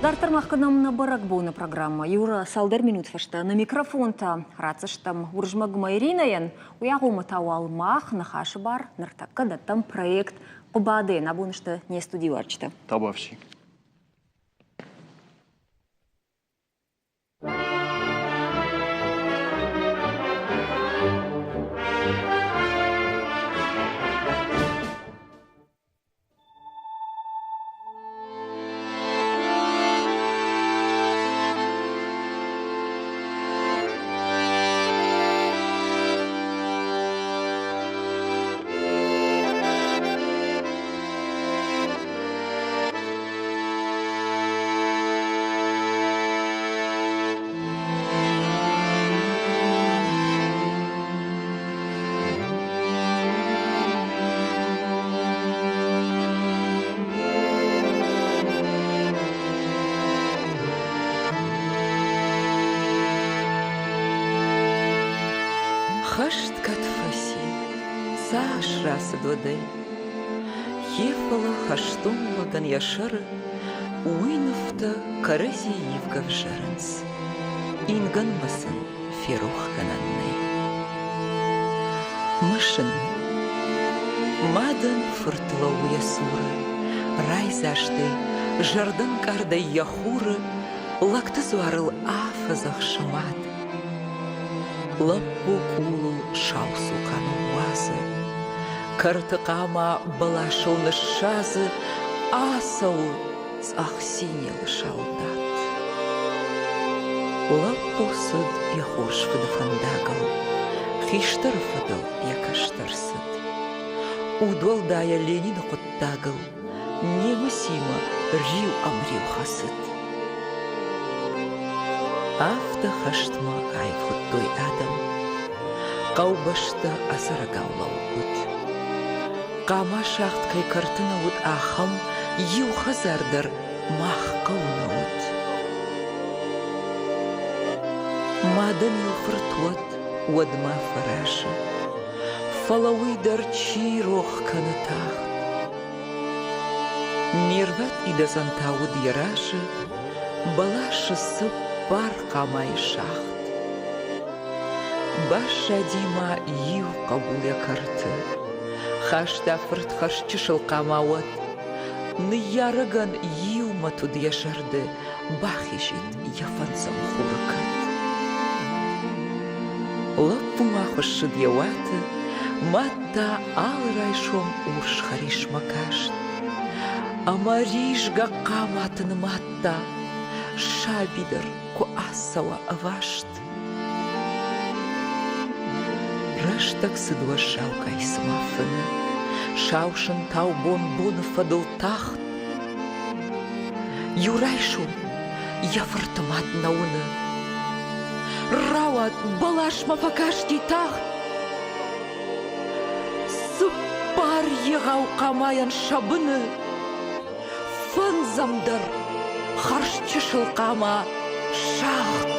Дарддӕр мах кӕнӕм нӕ бӕрӕгбоны программӕ. Иу цалдӕр минут фӕстӕ нӕ микрофонтӕ ратдзыстӕм Уырызмӕгмӕ Иринӕйӕн. Уый агъоммӕ та уал мах ныхасы бар ныртӕккӕ дӕттӕм проект Хъуыбады-йӕн. Абон сты не студиуарджытӕ. Табуафси. Хӕст кӕд фӕци, цас рацыд уӕдӕй? Йе фӕлӕ хӕстон лӕгӕн йӕ сӕры уый нывтӕ кӕрӕдзи ивгӕ взарынц. Ингӕнмӕ сын ферохгӕнӕн нӕй. Мысын. Мадӕн фырт лӕууы йӕ цуры, райдзастӕй, зӕрдӕнкъардӕй йӕ хуры лӕгты дзуарыл афӕдзӕхсы мад. Лӕппу къулыл сау цухъа ныууадзы, кӕрты хъама бӕласыл ныссадзы, ацӕуы цъӕх цинелы салдат. Лӕппу цыд йӕ хорз фыды фӕндагыл, хистӕры фӕдыл йӕ кӕстӕр цыд. Удуӕлдайӕ Ленины хъуыддагыл немыцимӕ риу ӕмриу хӕцыд. Афтӕ хӕстмӕ аивгъуыдтой адӕм. Хъӕубӕстӕ ӕдзӕрӕгау лӕууыд. Хъама сагъд кӕй кӕрты нӕ уыд, ахӕм иу хӕдзар дӕр мах хъӕуы нӕ уыд. Мадӕн иу фырт уӕд, уӕдмӕ фӕрӕзы. Фӕлӕ уый дӕр чи рох кӕны тагъд? Ме рвад идӕдзӕн та уыд йӕ разы, бӕласы цыппар хъамайы сагъд. Баззади ма иу хъӕбул йӕ кӕрты. Хаста фырт хӕрзчысыл хъама уӕд. Ныййарӕгӕн иу мӕт уыд йӕ зӕрды, бахизид йӕ фӕндзӕм хуры кӕд. Лӕппу ма хуыссыд йӕ уаты, мад та алы райсом урс хӕрисмӕ каст. Ӕмӕ ризгӕ хъаматы нымадта, саби дӕр куы ацӕуа ӕваст. Рӕстӕг цыд уӕззаугай цыма фыны, сау сынтау бон боны фӕдыл тахт. Иу райсом йӕ фырты мад нӕ уыны. Рауад, бӕласмӕ фӕкасти тагъд. Цыппар егъау хъамайӕн сӕ быны фӕндзӕм дӕр хӕрз чысыл хъама сагъд.